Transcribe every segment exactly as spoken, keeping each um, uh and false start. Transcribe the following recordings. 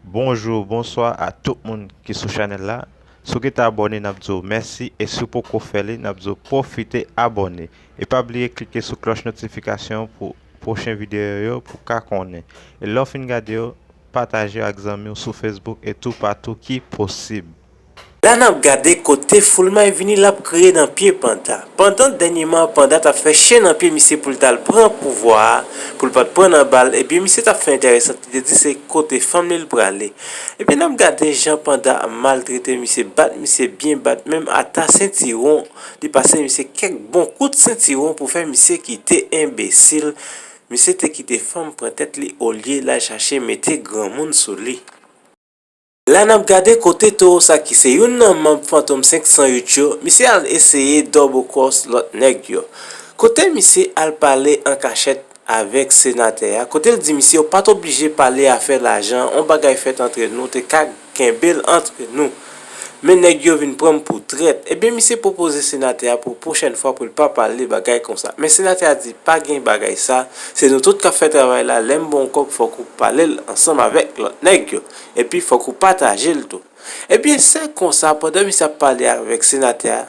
Bonjou, bonswa a tout moun ki sou chanèl la. Si w gentan abòne, n ap di w mèsi, e si w poko fè li, n ap di w pwofite abòne. E pa bliye klike sou klòch notifikasyon pou pwochen videyo yo pou w ka konnen. E lè w fin gade yo, pataje yo ak zanmi w sou Facebook e toupatou ki posib. La n ap gade kote Foulmay vini l ap kriye nan pye Panda. Pandan dènyèman Panda t ap fè chen nan pye misye pou l t al pran pouvwa a, pou l pa t pran nan bal, ebyen misye t ap fè enteresan, li te di se kote fanm li l prale. Ebyen n ap gade jan Panda ap maltrete misye, bat misye byen bat, menm ata sentiwon, li pase misye kèk bon kout sentiwon pou fè misye kite enbesil. Misye te kite fanm pran tèt li olye l al chache mete granmoun sou li. La n ap gade kote towo sa ki se youn nan manm Fantom senk san uit yo, misye al eseye double cross lòt nèg yo. Kote misye al pale an kachèt avèk senatè a, kote l di misye ou pa t oblije pale afè lajan, on bagay fèt antre nou, te ka kenbe l antre nou. Men nèg yo vin pran m pou trèt. Ebyen misye pwopoze senatè a pou pwochèn fwa pou l pa pale bagay konsa. Men senatè a di pa gen bagay sa, se nou tout k ap fè travay la, lè m ba w kòb fòk ou pale l ansanm avèk lòt nèg yo. Epi fòk ou pataje l tou. Ebyen, se konsa, pandan misye ap pale avèk senatè a,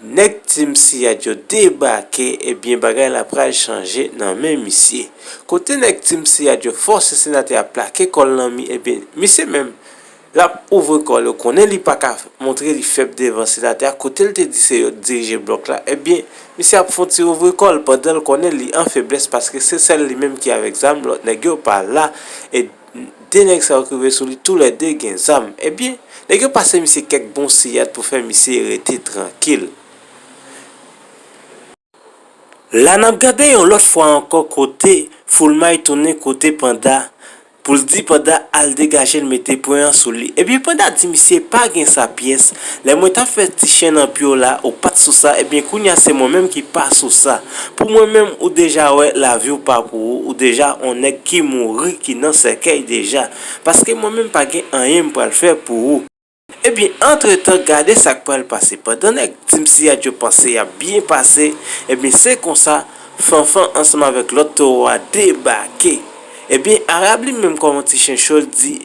nèg Team Siyad yo debake, ebyen, bagay la pral chanje nan men misye. Kote nèg Team Siyad yo fòse senatè a plake kò l nan mi, ebyen, misye menm, l ap ouvri kò l, ou konnen li pa ka montre li fèb devan senatè a, kote l te di se yo t dirije blòk la, ebyen, misye ap fè yon ti ouvri kò l pandan l konnen li an feblès, paske se sèl li menm ki avèk zam, lòt nèg yo pa la, e de nèg sa yo k rive sou li, toulède gen zam. Ebyen, nèg yo pase misye kèk bon siyad pou fè misye rete trankil. La n ap gade yon lòt fwa ankò kote Foulmay tounen kote Panda pou l di Panda al degaje l mete pwen an sou li. Ebyen Panda di misye pa gen sa pyès. Lè mwen t ap fè ti chen nan pye w la, ou pa t sou sa, ebyen kounye a se mwen menm ki pa sou sa. Pou mwen menm, ou deja wè lavi w pa pou ou, ou deja on nèg ki mouri, ki nan sèkèy deja. Paske mwen menm pa gen anyen m pral fè pou ou. Ebyen, antretan, gade sa k pral pase. Pandan nèg Team Siyad yo panse y ap byen pase, ebyen, se konsa, Fanfan ansanm avèk lòt towo a debake. Ebyen, Arab li menm kòm on ti chen cho, l di,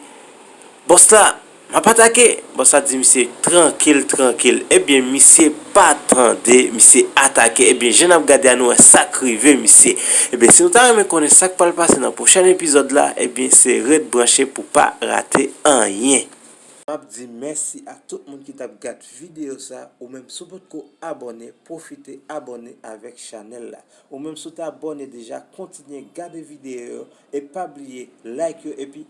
bòs la, m ap atake. Bòs la di misye, trankil, trankil. Ebyen, misye pa tande, misye atake. Ebyen, jan n ap gade a, nou wè sa k rive misye. Ebyen, si nou ta renmen konnen sa k pral pase nan pwochèn epizòd la, ebyen, se ret branche pou pa rate anyen. M ap di mèsi a tout moun ki t ap gad videyo sa, ou menm si w potko abòne, pwofite abòne avèk chanèl la. Ou menm si w te abòne deja, kontinye gade videyo yo, e pa bliye like yo, epi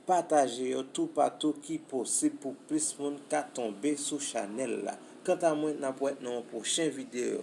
pataje yo toupatou ki posib pou plis moun ka tonbe sou chanèl la. Kanta mwen, n ap wè nan yon pwochen videyo.